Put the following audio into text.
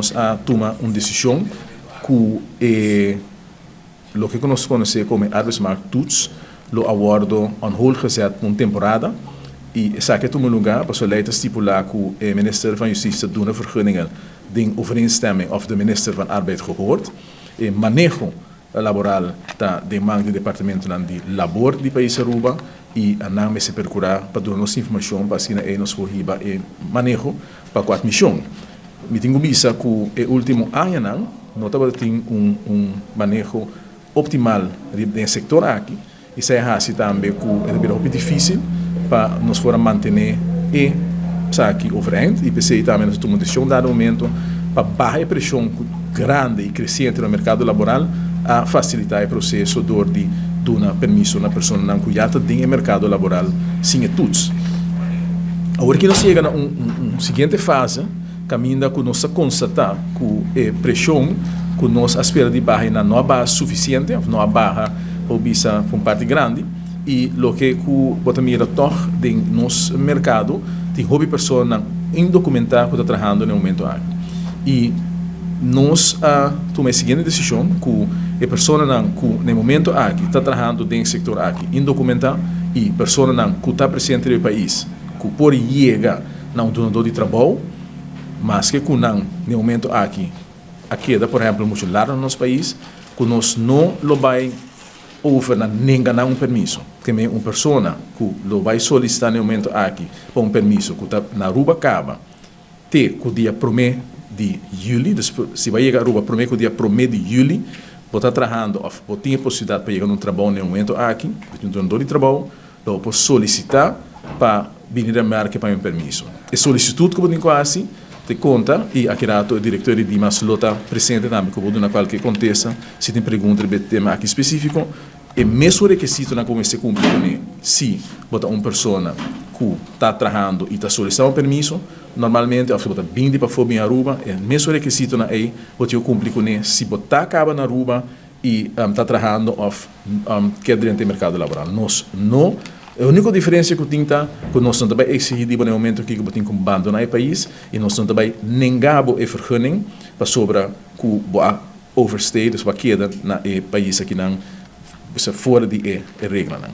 nos a tuma un desishon ku e loke ku nos konosé komo e arbeidsmarkttoets lo a wòrdu on hold gezet pa un temporada i esaki a tuma lugá pasobra lei ta stipulá ku e minister van Justisia ta duna vergunningen den overeenstemming òf de minister van Arbeid gehoord. E maneho laboral ta den man di departamentonan di labor di pais Aruba i nan mester perkurá pa duna nos informashon pa asina ei nos por hiba e maneho pa ku atmishon. Mi tin ku bisa ku e último añanan no tabata tin un un maneho optimal riba den e sektor aki i esei a hasi tambe ku e ta bira hopi difísil pa nos por a mantené e esaki overeind i p'esei tambe nos a tuma un desishon dado momento pa baha e preshon ku grandi i kresiente na merkado laboral a fasilitá e proseso dor di duna permiso na personanan ku ya ta den e merkado laboral sin e tuts. Awor ki nos yega na un un siguiente fase kaminda ku nos ta konstatá ku e preshon ku nos a spera di baha einan no a baha sufisiente òf no a baha por bisa pa un parti grandi i loke ku bo ta mira tòg den nos merkado tin hopi personanan indokumentá ku ta trahando na e momento aki i nos a tuma e siguiente desishon ku e personanan ku na e momento aki ta trahando den e sektor aki indokumentá i personanan ku ta presente riba e pais ku por yega na un dunadó di trabou maske ku nan na e momento aki a keda por ehempel muchu largu na nos pais ku nos no lo bai over na nenga nan un permiso. Ke men un persona ku lo bai solisitá na e momento aki pa un permiso ku ta na Aruba kaba te ku dia promé di yüli, dus si bo a yega Aruba promé ku dia promé di yüli, bo ta trahando òf bo tin e posibilidat pa yega na un trabou na e momento aki, bo tin un dunadó di trabou, lo bo por solisitá pa bini remerke pa un permiso. E solisitut ku bo tin ku hasi te konta i aki rato e direktor di Dimas lo ta presente tambe ku bo duna kualke kontesta si tin pregunta riba e tema aki spesifiko. E mesun rekisitonan ku bo mester kumpli kuné si bo ta un persona ku ta trahando i ta solisitá un permiso normalmente òf si bo ta bini di pafó bin Aruba e mesun rekisitonan ei bo tin ku kumpli kuné si bo ta kaba na Aruba i ta trahando òf kier drenta e merkado laboral. Nos no, e úniko diferensia ku tin ta ku nos no ta bai eksigí di bo na e momento aki ku bo tin ku bandoná e pais i nos no ta bai nengá bo e vergunning pasobra ku bo a overstay, dus bo a keda na e pais akinan, bisa fuera di e reglanan.